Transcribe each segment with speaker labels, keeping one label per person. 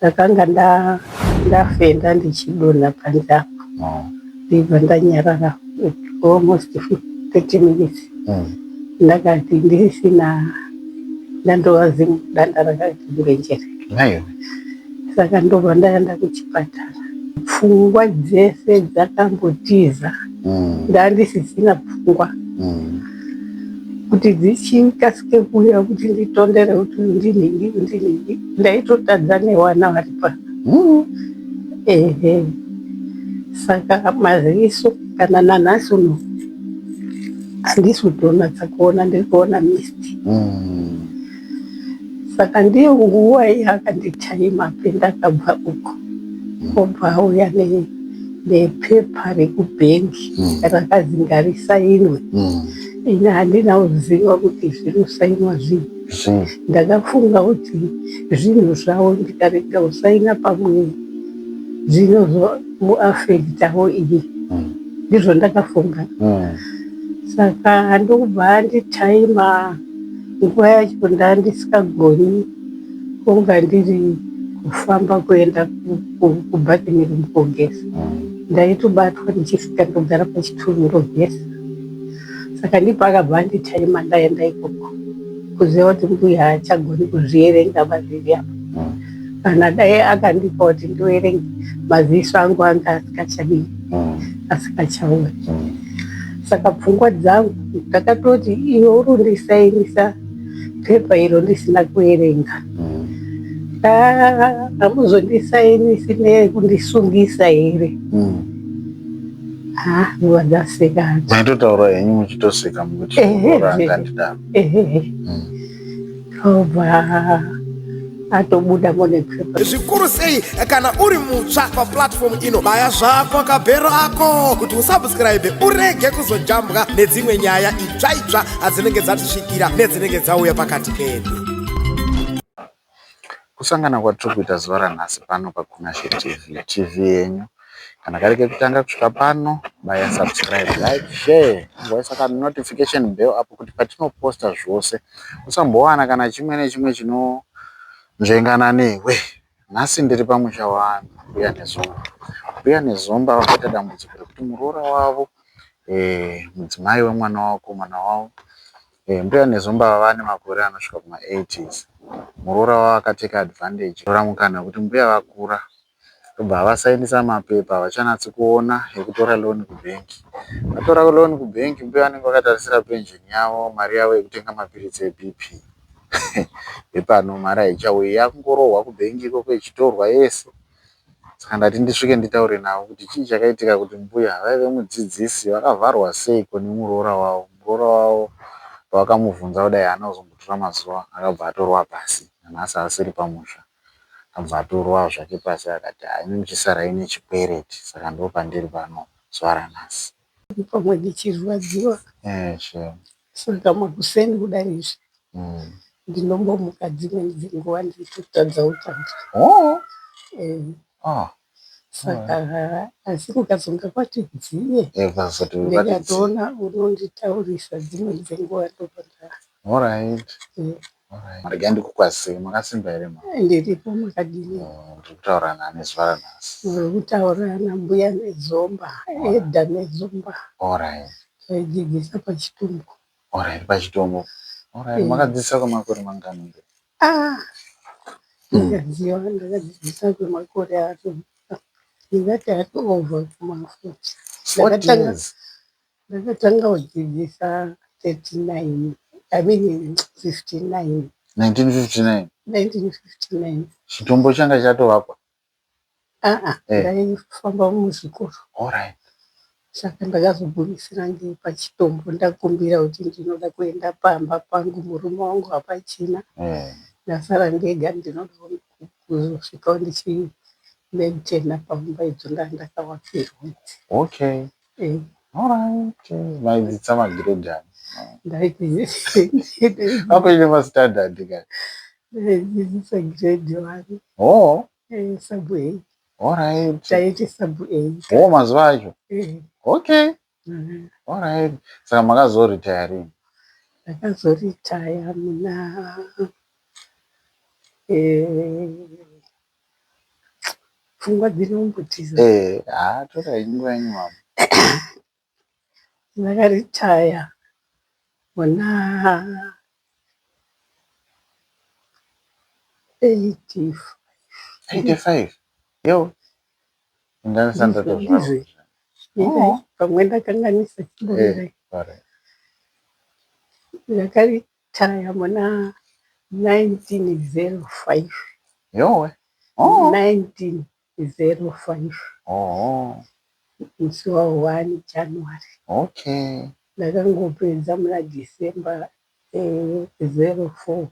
Speaker 1: Ndakanga ndafenda ndichidonha panze apo. Ndibva ndanyarara almost 30 minutes. Ndakati ndisina, ndandova zimudanda rakati ngwenjere. Saka ndobva ndaenda kuchipatara. Pfungwa dzese dzakambotiza. Ndandisisina pfungwa. Kuti dzichikasike kuuya kuti nditondere kuti ndinhingi ndinhingi. Ndaitotadza nevana vari pano. Ehe. Saka maziso kana nanhasi uno handisi kutonatsa kuona, ndiri kuona mist. Saka ndiyo nguva yakanditaima pendakabva uko. Obva auya nepepa rekubhengi rakazi ngarisainwe. Ini handina kuziva kuti zvinosainwa zvii. Ndakafunga kuti zvinhu zvavo ndikarega kusaina pamwe zvinozomuafekitawo ini. Ndizvo ndakafunga. Saka ndokubva anditaima. Nguva yacho ndandisingagoni kunga ndiri kufamba kuenda kubathroom room kogeza. Ndaitobatwa ndichisvika ndogara pachituru ndogeza. Saka ndipo akabva anditaima ndaenda ikoko. Kuziva kuti mbuya haachagoni kuzvierenga mazviri apa. Kana dai akandipa kuti ndiverenge, maziso angu anga asikachadii, asikachaoni. Saka pfungwa dzangu ndakatoti iwe uri kundisainisa pepa iro ndisina kuerenga. Hamuzondisainisi nekundisungisa here? Nguva dzaseka hadzo.
Speaker 2: Maitotaura henyu muchitoseka mukuti ndidaro.
Speaker 1: Ehe. Obva atobuda mune pepa.
Speaker 3: Zvikuru sei kana uri mutsva paplatform ino, baya zvako kabhero ako kuti usubscribe urege kuzojambwa nedzimwe nyaya itsva itsva adzinenge dzatisvikira nedzinenge dzauya pakati pedu.
Speaker 2: Kusangana kwatiri kuita zuva ranhasi pano paKunashe TV, TV yenyu. Kana kari kekutanga kusvika pano, baya subscribe, like, share, waisa ka notification bell apo kuti patinoposta zvose usambowana kana chimwe nechimwe chinonzvengana newe. Nhasi ndiri pamusha waMbuya Nezomba. Mbuya Nezomba vakaita dambudziko rekuti muroora wavo, mudzimai wemwana wakomana wavo, Mbuya Nezomba vava nemakore anosvika kuma 80s. Muroora wavo akateka advantage, tora mukana wekuti mbuya vakura, ndobva vasainisa mapepa havachanatsi kuona ekutora loan kubhengi. Vatora loan kubhengi, mbuya vanenge vakatarisira pension yavo, mari yavo yekutenga mapiritsi eBP. Hepano mari haichauyi, yakungorohwa kubhengi ikoko ichitorwa yese. Saka ndati ndisvike nditaure navo kuti chii chakaitika kuti mbuya vaive mudzidzisi vakavharwa seiko nemuroora wavo. Muroora wavo pavakamubvunza kudai haana kuzombotora mazuva akabva atorwa pasi. Nanhasi asiri pamusha. Akabva atorwa zvake pasi akati imi muchisarai nechikwereti saka ndopandiri pano zuva ranhasi.
Speaker 1: Pamwe ndichirwadziwa. Saka makuseni kudai izvi ndinombomuka dzimweni dzenguva ndichitotadza kutaura. Saka asi kukazonga kwati dziye ndikatoona unonditaurisa dzimweni dzenguva ndobva.
Speaker 2: Regai ndikukwazisei, makasimba here ma?
Speaker 1: Ndiripo, makadini?
Speaker 2: Ndiri kutaura nani zuva ranhasi?
Speaker 1: Muri kutaura naMbuya Nezomba, Edha Nezomba. Taidzidzisa paChitumbu.
Speaker 2: Alright, paChitumbu. Alright, makadzidzisa kwemakore mangani?
Speaker 1: Ndakadziwa, ndakadzidzisa kwemakore ato ndingati ati over kuma 40.
Speaker 2: 40 years.
Speaker 1: Ndakatanga kudzidzisa 39, I mean 59.
Speaker 2: 1959.
Speaker 1: 1959.
Speaker 2: Chitombo changa chatovakwa?
Speaker 1: Ndaifamba muzvikoro. Saka ndakazogumisira ndiri paChitombo, ndakumbira kuti ndinoda kuenda pamba pangu, murume wangu hapachina. Ndasara ndega, ndinoda kuzosvikawo ndichimaintaina pamba idzo ndandakavakirwa idzi.
Speaker 2: Alright. Maidzidzisa magrade ani?
Speaker 1: Ndaidzidzisa
Speaker 2: Vakuine mastandard ka?
Speaker 1: Ndaidzidzisa grade 1. Sub A. Taiti sub A.
Speaker 2: Oh, mazuva acho? Alright. Saka makazoretire rini?
Speaker 1: Ndakazoretire muna Pfungwa dzinombotiza.
Speaker 2: Eh, haa torai nguva yenyu mama.
Speaker 1: Ndakaritaya muna 85.
Speaker 2: 85? Yo. Ndandisati ndatozvarwa.
Speaker 1: Oh. Pamwe ndakanganisa chimbomirai.
Speaker 2: Eh,
Speaker 1: Ndakaritaya muna 1905.
Speaker 2: Yowe. Oh.
Speaker 1: 1905.
Speaker 2: Oh.
Speaker 1: Musi wa 1 January.
Speaker 2: Okay.
Speaker 1: Ndakangopedza muna December 04.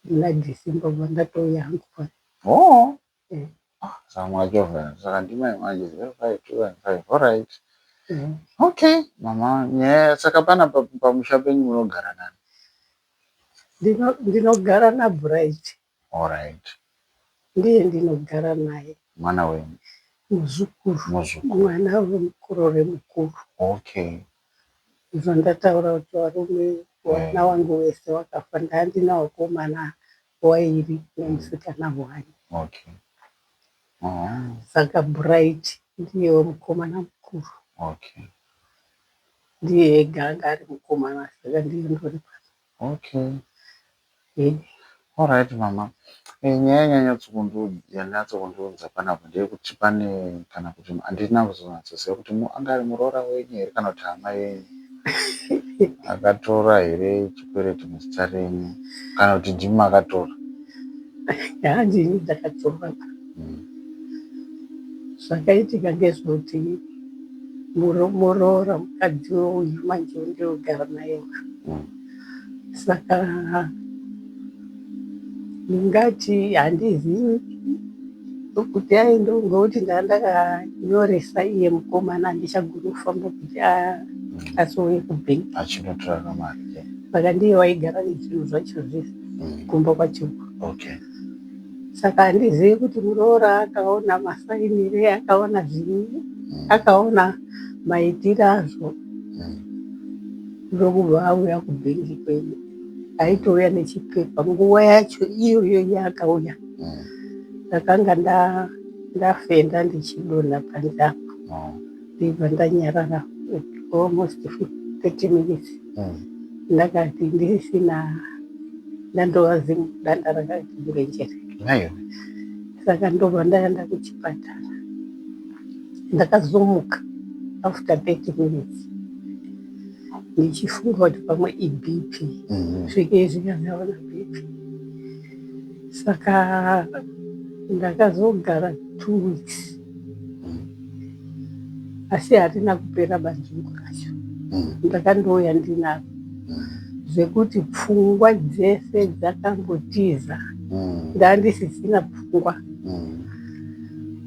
Speaker 1: Muna December bva ndatouya hangu pano.
Speaker 2: Oh.
Speaker 1: Eh.
Speaker 2: Ah, saka mwachovha saka ndimai manje 05 215 alright.
Speaker 1: Eh.
Speaker 2: Okay mama, nyaya saka pana pamusha penyu munogara nani?
Speaker 1: Ndinogara naBright.
Speaker 2: Alright.
Speaker 1: Ndiye ndinogara naye.
Speaker 2: Mwana wenyu?
Speaker 1: Muzukuru.
Speaker 2: Muzukuru.
Speaker 1: Mwana wemukorore mukuru.
Speaker 2: Okay.
Speaker 1: Zvandataura kuti varume vana vangu vese vakafa, ndandina vakomana vairi nemusikana one.
Speaker 2: Okay. Oh.
Speaker 1: Saka Bright ndiye wemukomana mukuru.
Speaker 2: Okay.
Speaker 1: Ndiye ega anga ari mukomana, saka ndiye ndori pano.
Speaker 2: Okay.
Speaker 1: Eh.
Speaker 2: Alright mama. Nyaya yanyatsokundiudza panapa ndeyekuti pane kana kuti handina kuzonyatsoziva kuti anga ari muroora wenyu here kana kuti hama yenyu akatora here chikwereti muzita renyu kana kuti ndimi makatora?
Speaker 1: Handini ndakatora. Zvakaitika ngezvekuti muroora mukadzi uyu manje ndinogara naye. Saka ndingati handizivi kuti aende ngokuti ndandakanyoresa iye mukomana, handichagoni kufamba kuti azouye kubhengi.
Speaker 2: Achinotora kamari.
Speaker 1: Saka ndiye waigara nezvinhu zvacho zvese kumba kwacho.
Speaker 2: Okay.
Speaker 1: Saka handizivi kuti muroora akaona masainire, akaona zvii, akaona maitiro azvo, ndokubva auya kubhengi kwedu. Aitouya nechipepa nguva yacho iyoyo yaakauya. Ndakanga ndafenda ndichidonha panze apo. Ndibva ndanyarara almost 30 minutes. Ndakati ndisina, ndandova zimudanda rakati murenjere.
Speaker 2: Naiwe.
Speaker 1: Saka ndobva ndaenda kuchipatara. Ndakazomuka after 30 minutes ndichifunga kuti pamwe iBP. Svikei zvikanzi BP. Saka ndakazogara 2 weeks, asi harina kupera banzungu racho. Ndakandouya ndinaro zvekuti pfungwa dzese dzakangotiza. Ndandisisina pfungwa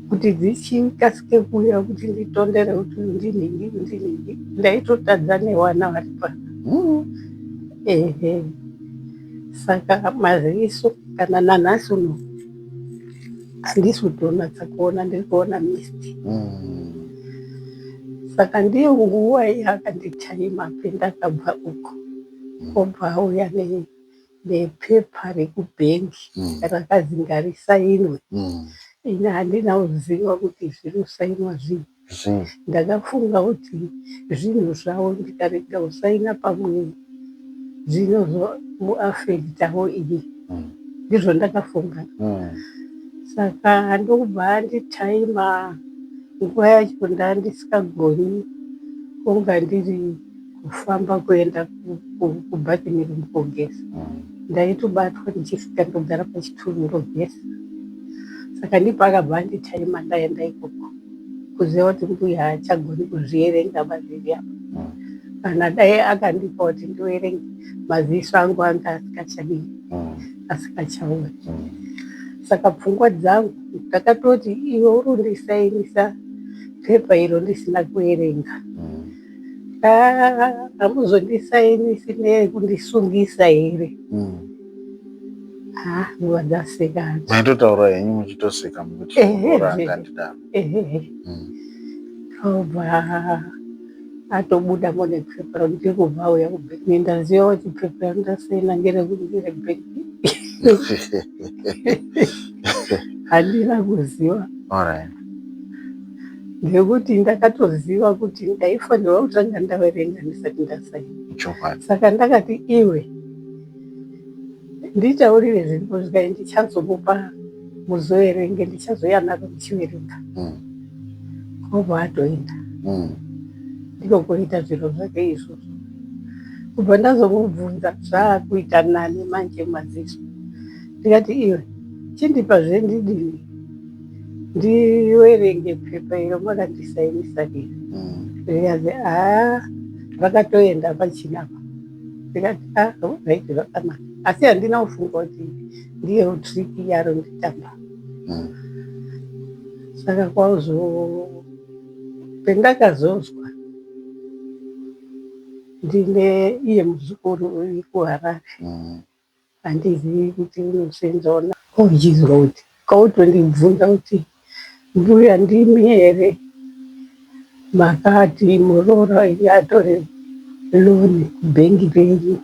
Speaker 1: kuti dzichikasike kuuya kuti nditondere kuti ndinhingi ndinhingi, ndaitotadza nevana vari pano. Ehe, saka maziso kana nanhasi uno handisi kutonatsa kuona, ndiri kuona mist. Saka ndiyo nguva yakanditaima pendakabva uko, obva auya nepepa rekubhengi rakazi ngarisainwe. Ini handina kuziva kuti zviri kusainwa zvii.
Speaker 2: Zvii?
Speaker 1: Ndakafunga kuti zvinhu zvavo, ndikarega kusaina pamwe zvinozomuafektawo ini. Ndizvo ndakafunga. Saka ndokubva anditaima. Nguva yacho ndandisingagoni kunga ndiri kufamba kuenda kubathroom kogeza. Ndaitobatwa ndichisvika ndogara pachituru ndogeza. Saka ndipo akabva anditaima ndaenda ikoko, kuziva kuti mbuya haachagoni kuzvierenga mavhiri apa. Kana dai akandipa kuti ndiverenge, maziso angu anga asikachadii, asikachaoni. Saka pfungwa dzangu ndakatoti, iwe uri kundisainisa pepa iro ndisina kuerenga, hamuzondisainisi nekundisungisa here? Ha, nguva dzaseka hadzo.
Speaker 2: Maitotaura henyu muchitoseka mukuti muroora angandidaro.
Speaker 1: Ehe. Obva atobuda mune pepa, ndiri kubva auya kubhengi, ndaziva kuti pepa randasaina ngerebhengi. Handina kuziva.
Speaker 2: Alright.
Speaker 1: Ngekuti ndakatoziva kuti ndaifanirwa kutanga ndaverenga ndisati ndasaina.
Speaker 2: Chokwadi.
Speaker 1: Saka ndakati iwe nditaurire zviripo zvikai ndichazomupa muzoerenge ndichazouya naro ndichiverenga. Obva atoenda. Ndiko kuita zviro zvake izvozvo. Kubva ndazomubvunza zvaakuita nani manje maziso. Ndikati iwe chindipa zvendidini ndiwerenge pepa iro makandisainisa iri. Zvikanzi haa rakatoenda pachina apa. Ndikati ah right zvakanaka. Asi handina kufunga kuti ndiyo trick yaro nditamba. Saka kwazo pendakazozwa ndine iye muzukuru uri kuHarare. Handizivi kuti unosenzawo uchizwa kuti kwautondibvunza kuti mbuya ndimi here makati muroora atore loan kubhengi renyu.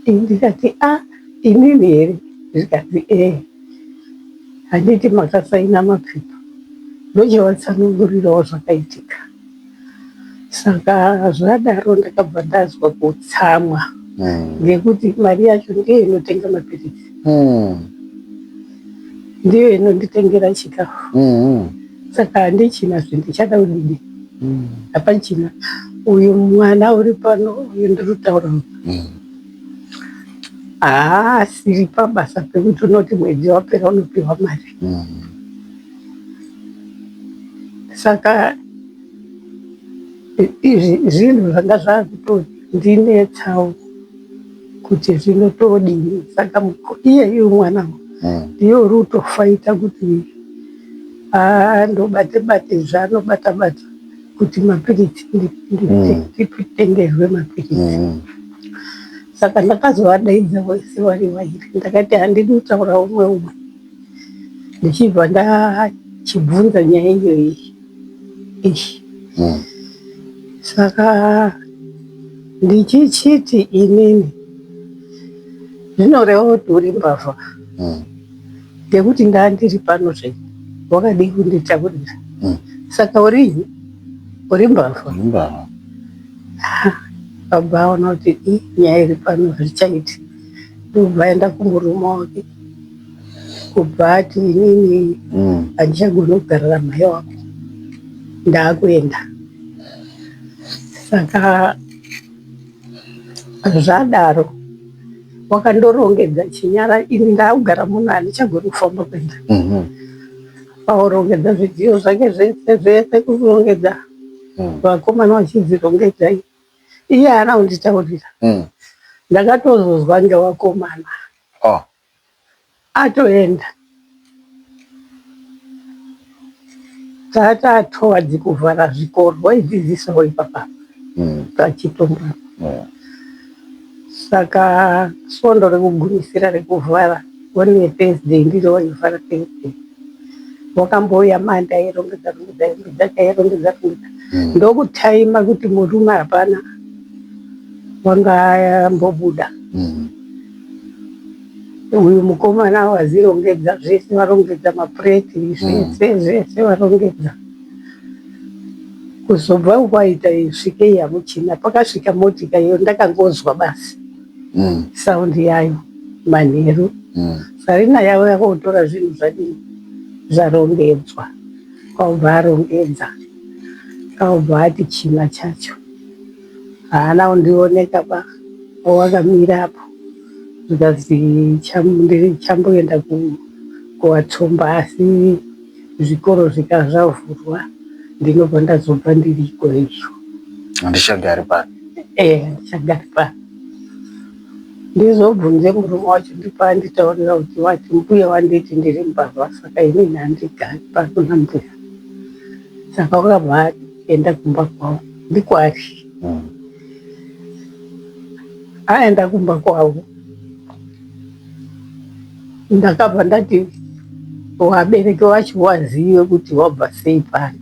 Speaker 1: Ini ndikati a inini here zvikanzi ee handiti makasaina mapepa ndochivatsanangurirawo zvakaitika. Saka zvadaro ndakabva ndazwa kutsamwa ngekuti mari yacho ndiyo inotenga mapiritsi. Ndiyo inonditengera chikafu. Saka handichina zvendichada kudini. Hapachina. Uyu mwana uri pano uyu ndiri kutaura uyu. Haasiri pabasa pekuti unoti mwedzi wapera unopiwa mari. Saka izvi zvinhu zvanga zvakutondinetsawo kuti zvinotodini. Saka iyeyu mwana ndiye uri kutofaita kuti andobate bate zvaanobata bata kuti mapiritsi nditengerwe mapiritsi. Saka ndakazovadaidza vose vari vairi ndakati handidi kutaura umwe umwe. Ndichibva ndachibvunza nyaya iyoyi iyi. Saka ndichichiti inini zvinoreva kuti uri mbavha ngekuti ndandiri pano zve wakadii kunditaurira. Saka uri uri mbavha.
Speaker 2: Mbavha.
Speaker 1: Baba aona kuti ii nyaya iri pano hazvichaiti. Ndobva aenda kumurume wake kubva ati inini handichagoni kugara namai wako ndaakuenda. Saka zvadaro wakandorongedza chinyara ini ndaakugara muno handichagoni kufamba kuenda. Paurongedza zvidziyo zvake zvese zvese kurongedza vakomana vachidzirongedza iye haana kunditaurira. Ndakatozozwa ngevakomana
Speaker 2: Oh.
Speaker 1: atoenda. Tata towards kuvhara zvikoro waidzidzisawo ipapa pachitombo. Saka svondo rekugumisira rekuvhara one Thursday ndiro waivhara Thursday. Wakambouya mandi airongedza rongedza rongedza airongedza rongedza. Ndokutaima kuti murume hapana wanga ambobuda. Uyu mukomana wazirongedza zvese varongedza mapureti zvese zvese varongedza. Kuzobva kwaita svikei hamuchina pakasvika motika iyo ndakangozwa basi sound yayo manheru. Sarina yavo yakotora zvinhu zvadini zvarongedzwa kwabva arongedza kwabva ati china chacho haana kundioneka ba wakamira apo zvikanzi ndichamboenda kuwatsomba asi zvikoro zvikazvavhurwa ndinobva ndazobva ndiri ikweyo.
Speaker 2: Handichagari pano.
Speaker 1: Handichagari pano. Ndizobvunze murume wacho ndipo anditaurira kuti wati mbuya wanditi ndiri mbavha saka inini handigari pano nambuya. Saka wakabva aenda kumba kwavo ndikwaari. Aenda kumba kwavo ndakabva ndati vabereki vacho vazive kuti wabva sei pano.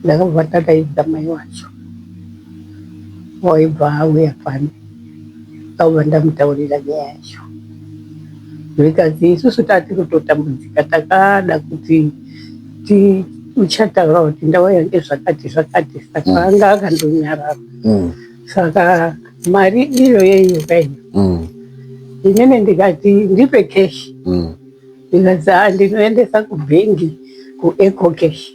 Speaker 1: Ndakabva ndadaidza mai wacho waibva auya pano. Ndakabva ndamutaurira nyaya yacho. Zvikanzi isusu tatiri kutotambudzika takada kuti ti uchataura kuti ndauya ngezvakati zvakati saka anga akandonyarara. Saka mari iyo yeiyo kai inini ndikati ndipe cash. Ndikati haa ndinoendesa kubhengi kuEcocash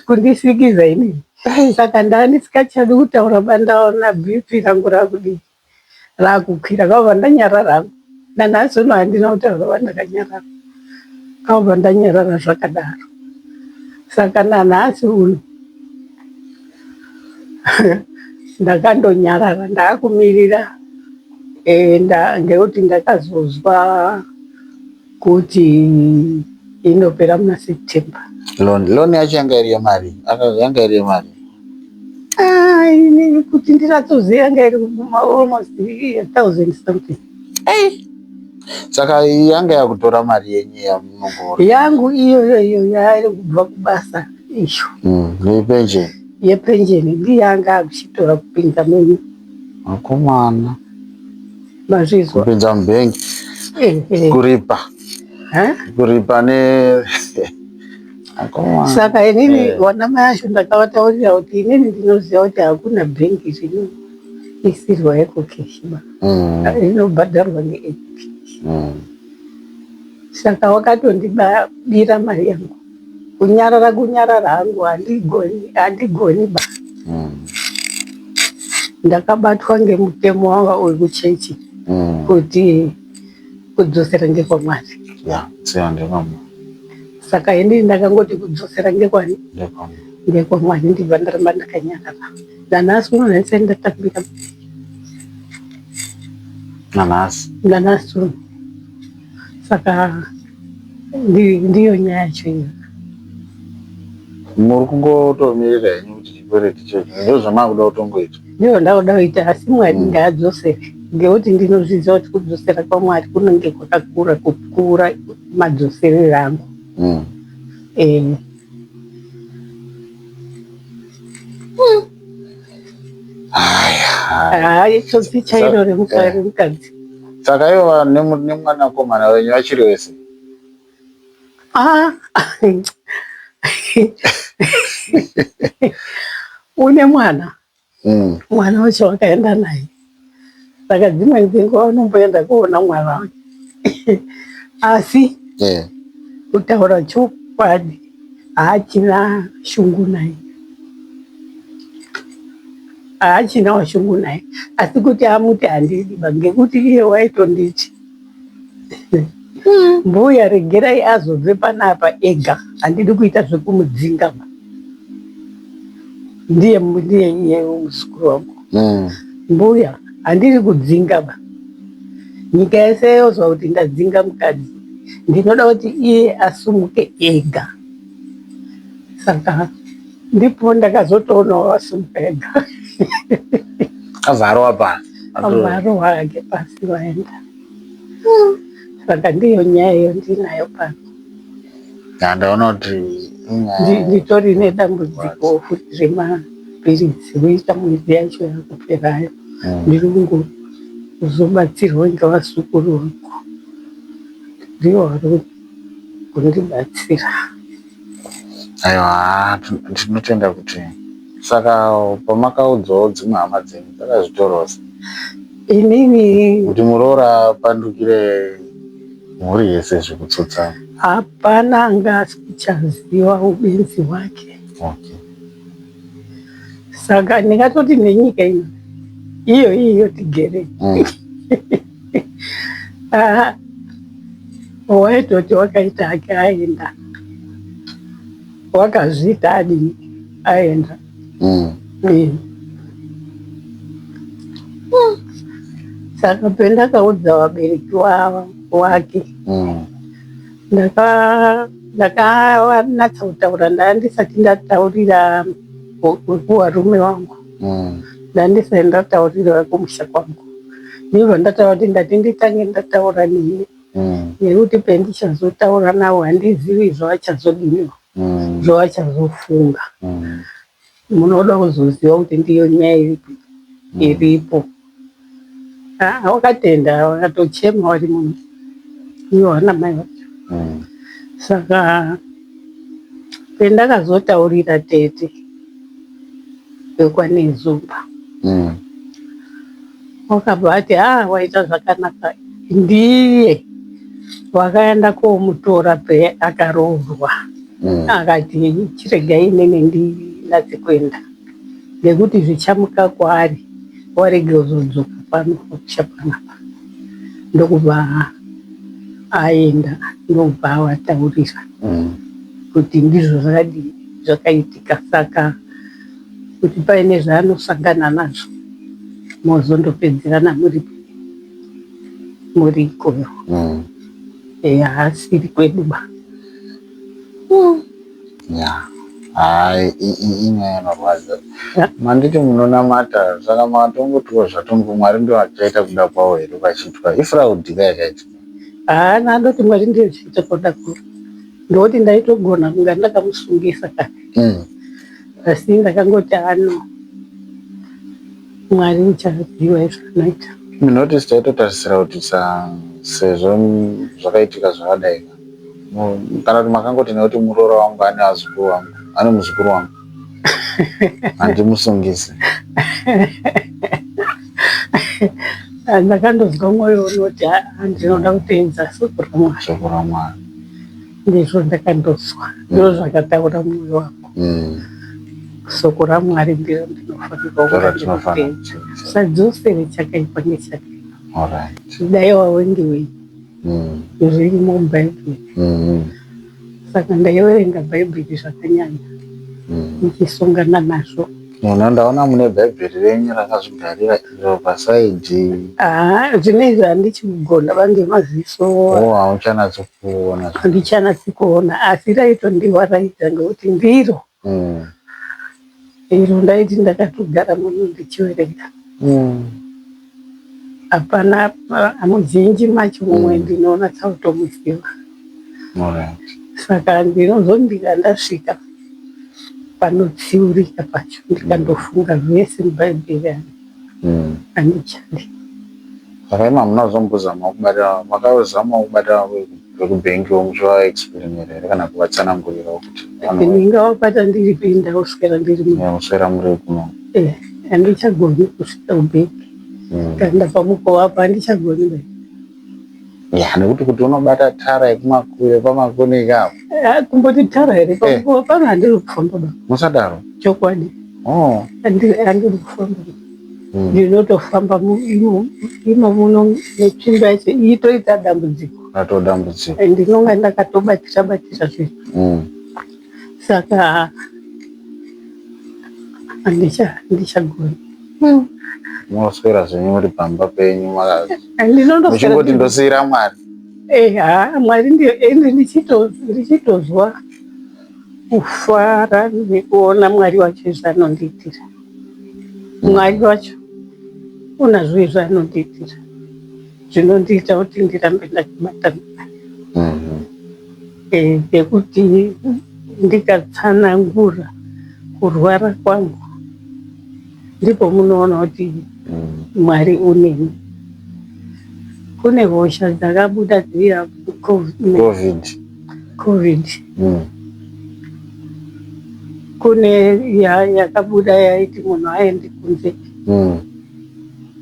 Speaker 1: kundisikiza inini. Saka ndanisikachadi kutaura bandaona BP rangu rakudii rakukwira kwabva ndanyarara hangu. Nanhasi uno handina kutaura vandakanyarara kwabva ndanyarara zvakadaro. Saka nanhasi uno ndakandonyarara ndakumirira ngekuti ndakazozwa kuti inopera muna September.
Speaker 2: Loan, loan yacho yanga iri yemari, yanga iri yemari.
Speaker 1: Ah, inini kuti ndiratsoziva yanga iri almost 1000 something.
Speaker 2: Hey. Saka yanga yakutora mari yenyu yamunongora.
Speaker 1: Yangu iyoyo iyo yairi kubva kubasa iyo.
Speaker 2: Yepension.
Speaker 1: Yepension ndiyo yanga akuchitora kupinza menyu.
Speaker 2: Akomana.
Speaker 1: Mazvizwa.
Speaker 2: Kupinza mubhengi. Kuripa. Kuripa ne Akomana.
Speaker 1: Saka inini vana mai acho ndakavataurira kuti inini ndinoziva kuti hakuna bhengi rinoisirwa EcoCash ba. Rinobhadharwa ngeEcoCash. Saka wakatondibira mari yangu. Kunyarara kunyarara hangu handigoni handigoni ba. Ndakabatwa ngemutemo wanga uri kuchechi kuti kudzosera ngekwaMwari.
Speaker 2: Ya, kudzosera ndekwaMwari.
Speaker 1: Saka inini ndakangoti kudzosera ngekwani? NgekwaMwari ndibva ndaramba ndakanyarara. Nanhasi uno handisati ndatambira.
Speaker 2: Nanhasi?
Speaker 1: Nanhasi uno. Saka ndiyo nyaya yacho iyo.
Speaker 2: Muri kungotomirira henyu kuti chikwereti checho ndozvamakuda kutongoita.
Speaker 1: Ndizvo ndakuda kuita asi Mwari ngaadzosere ngekuti ndinozviziva kuti kudzosera kwaMwari kunenge kwakakura kupfuura madzoserero angu. Hayi tsotsi chairo remukadzi.
Speaker 2: Saka ivo nemwanakomana wenyu vachiri vese?
Speaker 1: Ah. Une mwana. Mwana wacho wakaenda naye. Saka dzimweni dzenguva unomboenda koona mwana wake. Asi kutaura chokwadi haachina shungu naye. Haachinawo shungu naye. Asi kuti amuti handidi ba ngekuti iye waitonditi mbuya regerai azobve panapa ega handidi kuita zvekumudzinga ba. Ndiye ndiye iye muzukuru wangu. Mbuya handiri kudzinga ba. Nyika yese yozwa kuti ndadzinga mukadzi. Ndinoda kuti iye asumuke ega. Saka ndipo ndakazotoonawo asumuka ega.
Speaker 2: Abva pasi.
Speaker 1: Abva arohwa hake pasi vaenda. Saka ndiyo nyaya iyo ndinayo pano.
Speaker 2: Ndaona kuti
Speaker 1: Nditori nedambudziko futi remapiritsi kuita mwedzi yacho yakuperayo. Ndiri kungozobatsirwa ngevazukuru vangu. Ndivo vari kundibatsira.
Speaker 2: Aiwa, tinotenda kuti saka pamakaudzawo dzimwe hama dzenyu dzakazvitorawo sei?
Speaker 1: Inini
Speaker 2: kuti muroora apandukire mhuri yese zvekutsotsa.
Speaker 1: Hapana anga asichaziva ubenzi hwake.
Speaker 2: Okay.
Speaker 1: Saka ndingatoti nenyika ino iyo iyo tigere. Waitoti wakaita hake aenda. Wakazviita adini aenda. Saka pendakaudza vabereki wake ndakanatsa kutaura ndandisati ndataurira kuvarume vangu. Ndandisati ndataurira kumusha kwangu. Ndibva ndataura kuti ndati nditange ndataura nemi nekuti pendichazotaura navo handizivi zvavachazodiniwo zvavachazofunga. Munoda kuzoziva kuti ndiyo nyaya iripi iripo. Ah, wakatenda, wakatochema wari munhu iwo ana mai vacho. Saka pendakazotaurira tete vekwaNezumba, wakabva ati, ah, waita zvakanaka. Ndiye wakaenda komutora pe akaroorwa. Akati chiregai inini ndinatse kuenda, ngekuti zvichamuka kwaari warege kuzodzoka pano pamusha panapa. Ndokubva aenda, ndokubva avataurira kuti ndizvo zvakadii zvakaitika, saka kuti paine zvaanosangana nazvo mozondopedzerana muri ikoyo. Haasiri kwedu ba.
Speaker 2: Ya, hai, inyaya inorwadza. Manditi munonamata, saka matongotiwo zvatongo Mwari ndo achaita kuda kwavo here pachiitwa ifraud ka yakaitika?
Speaker 1: Haana, andoti Mwari ndiyo chiita kuda kwavo. Ndokuti ndaitogona kunga ndakamusungisa kare, asi ndakangoti ano Mwari uchaziva izvanoita.
Speaker 2: Notice taitotarisira kuti sezvo zvakaitika zvakadai, kana kuti makangoti nekuti muroora wangu ane vazukuru vangu, ane muzukuru wangu, handimusungisi.
Speaker 1: Ndakandozwa mwoyo unoti, "Ah, ndinoda kuteedza shoko raMwari."
Speaker 2: Shoko raMwari.
Speaker 1: Ndizvo ndakandozwa, ndizvo zvakataura mwoyo wangu. Soko raMwari ndiro ndinofanirwa
Speaker 2: Ndiro
Speaker 1: kuva
Speaker 2: ratinofanira
Speaker 1: ndinoteedza.
Speaker 2: kuteedza.
Speaker 1: Usadzosere chakaipa nechakaipa. Dai wawengiwei. Zvirimo muBhaibheri. Saka ndaiverenga Bhaibheri zvakanyanya, ndichisongana nazvo.
Speaker 2: Muno ndaona mune Bhaibheri renyu rakazvigarira iro pasaidhi.
Speaker 1: Ah, zvinezvi handichigona vange maziso.
Speaker 2: Oh, hauchanatsi kuona.
Speaker 1: Handichanatsi kuona, asi raitondiwaraidza ngekuti ndiro iro ndaiti ndakatogara muno ndichiverenga. Hapana muzhinji macho mumwe ndinonatsa kutomuziva. Saka ndinozondika ndasvika panotsiurika pacho, ndikandofunga zvese muBhaibheri, handichadi.
Speaker 2: Saka imi hamuna kuzombozama kubata, makazama kubata vekubhengiwo muchivaexplainira here kana kuvatsanangurirawo kuti
Speaker 1: Ndingavabata ndiri pinda kuswera ndiri muno.
Speaker 2: Kuswera muri kuno?
Speaker 1: Eh, handichagoni kusvika kubhengi. Kana pamukova apa handichagoni ba.
Speaker 2: Ya, nekuti kuti unobata tara yepamakuni ikapo.
Speaker 1: Kumboti tara here, pamukova pano handiri kufamba ba.
Speaker 2: Musadaro.
Speaker 1: Chokwadi.
Speaker 2: Oh.
Speaker 1: Handiri kufamba. Ndinotofamba imo muno netsvimbo yacho itoita dambudziko.
Speaker 2: Rato dambudziko.
Speaker 1: Ndinonga ndakatobatira batira zvinhu. Saka handichagoni.
Speaker 2: Munoswera zvenyu muri pamba penyu
Speaker 1: Ndinondoswera
Speaker 2: muchingoti ndosiyira Mwari.
Speaker 1: Eh, ha, Mwari ndiyo ende ndichitozwa kufara nekuona Mwari wacho zvaanondiitira. Mwari wacho unazvo zvaanondiitira zvinondiita kuti ndirambe ndakabata naye. Ngekuti ndikatsanangura kurwara kwangu, ndipo munoona kuti Mwari uneni. Kune hosha dzakabuda dziya
Speaker 2: COVID.
Speaker 1: COVID. Kune yakabuda yaiti munhu aendi kunze.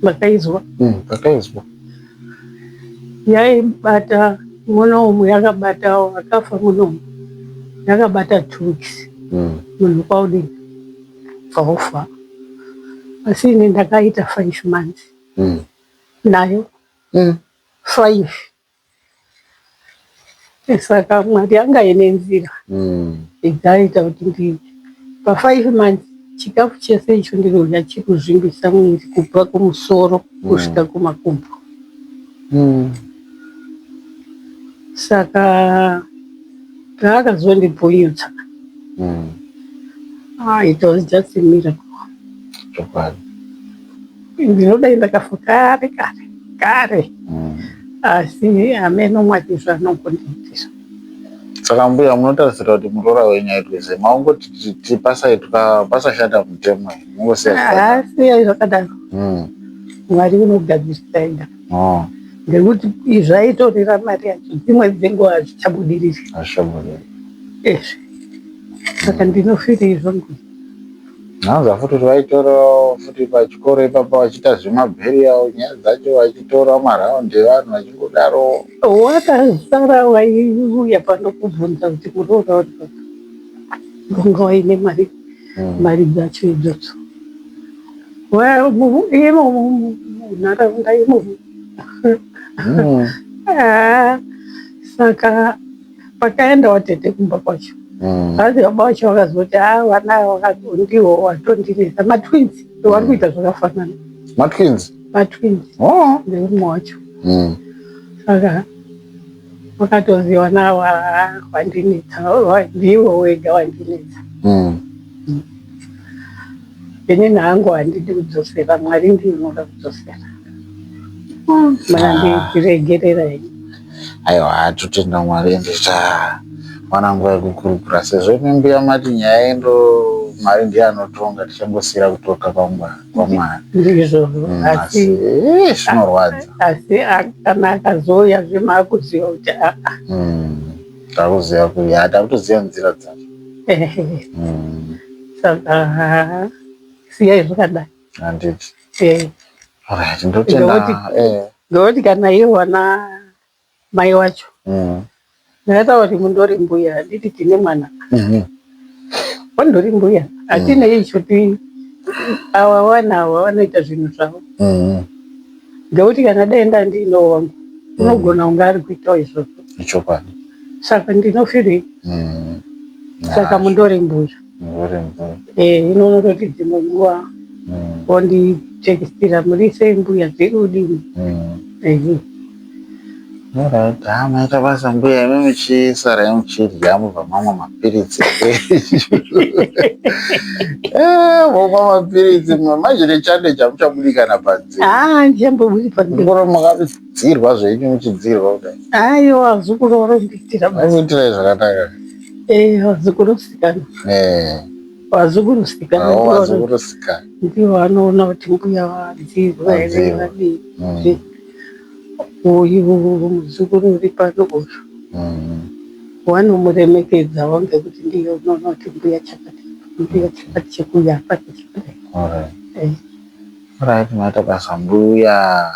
Speaker 1: Makaizwa?
Speaker 2: Takaizwa.
Speaker 1: Yaibata munomu, yakabata akafa munomu, yakabata 2 weeks. Munhu kwaudini kaufa. Asi ini ndakaita 5 months nayo. 5. Saka Mwari anga ine nzira idzaita kuti ndi pa5 months chikafu chese icho ndinodya chikuzvimbisa mwiri kubva kumusoro kusvika kumakumbo. Saka paakazondipunyutsa, ah, it was just a miracle.
Speaker 2: Chokwadi.
Speaker 1: Ndinodai ndakafa kare kare kare, asi hameno Mwari zvaanongondiitira.
Speaker 2: Saka mbuya, munotarisira kuti muroora wenyu aitwe sei? Maungoti pasaitwa pasashata mutemo, mungosiya zvakadaro?
Speaker 1: Siyai zvakadaro. Mwari unogadzirisa ega.
Speaker 2: Oh.
Speaker 1: Ngekuti zvaitorera mari yacho dzimwe dzenguva hazvichabudiriri.
Speaker 2: Hazvichabudiriri.
Speaker 1: Ezvi. Saka ndinofiri izvongo.
Speaker 2: Nhanza futi kuti vaitora futi pachikoro ipapa vachiita zvemabherial nyaya dzacho vachitora maraundi evanhu vachingodaro.
Speaker 1: Wakasara waiuya pano kubvunza kuti muroora uri papi. Ngonga waine mari mari dzacho idzodzo. Imomo munharaunda imomo. Ah, saka pakaenda watete kumba kwacho hanzi baba vacho vakazoti a vana ava ndiwo watondinetsa matwins vari kuita zvakafanana.
Speaker 2: Matwins?
Speaker 1: Matwins.
Speaker 2: Oh.
Speaker 1: Neumwe wacho. Saka wakatozi vana ava wandinetsa, ndiwo wega wandinetsa. Inini hangu handidi kudzosera, Mwari ndiye unoda kudzosera. Mana ndiregerera henyu.
Speaker 2: Aiwa, totenda Mwari, ende tawana nguva yekukurukura sezvo imi mbuya mati nyaya endo Mwari ndiye anotonga, tichangosiyira kutonga kwaMwari.
Speaker 1: Ndizvozvo.
Speaker 2: Asi zvinorwadza.
Speaker 1: Asi kana akazouya zvemaakuziva kuti aa.
Speaker 2: Takuziva kuti takutoziva nzira dzacho.
Speaker 1: Saka siyai zvakadai.
Speaker 2: Handiti. Alright, ndotenda.
Speaker 1: Ngekuti kana ivo vana mai wacho ndakataura kuti mundori mbuya, handiti tine mwana. Wandori mbuya, hatinei ichoti ava vana ava vanoita zvinhu zvavo. Ngekuti kana dai ndandiinawo wangu unogona kunge ari kuitawo izvozvo.
Speaker 2: Ichokwadi.
Speaker 1: Saka ndinofirei? Saka mundori mbuya.
Speaker 2: Mundori mbuya.
Speaker 1: Ino unototi dzimwe nguva wonditekistira muri sei mbuya, dziri kudini?
Speaker 2: Alright, ha maita basa mbuya, imi muchisarai muchidya mubva mamwa mapiritsi. Momwa mapiritsi manje nechando chamuchabudikana panze.
Speaker 1: Ah, ndichambobudi panze.
Speaker 2: Ngoro makadzirwa zvenyu muchidzirwa kudai.
Speaker 1: Aiwa, vazukuru varondiitira basa.
Speaker 2: Vakuitirai zvakanaka.
Speaker 1: Vazukuru sikana. Vazukuru sikana.
Speaker 2: Vazukuru sikana.
Speaker 1: Ndivo vanoona kuti mbuya vadzirwa here vadii. Uyu muzukuru uri pano uyu wanomuremekedzawo ngekuti ndiye unoona kuti mbuya chakati, mbuya chakati chekuuya apana chakadai.
Speaker 2: Alright, maita basa mbuya.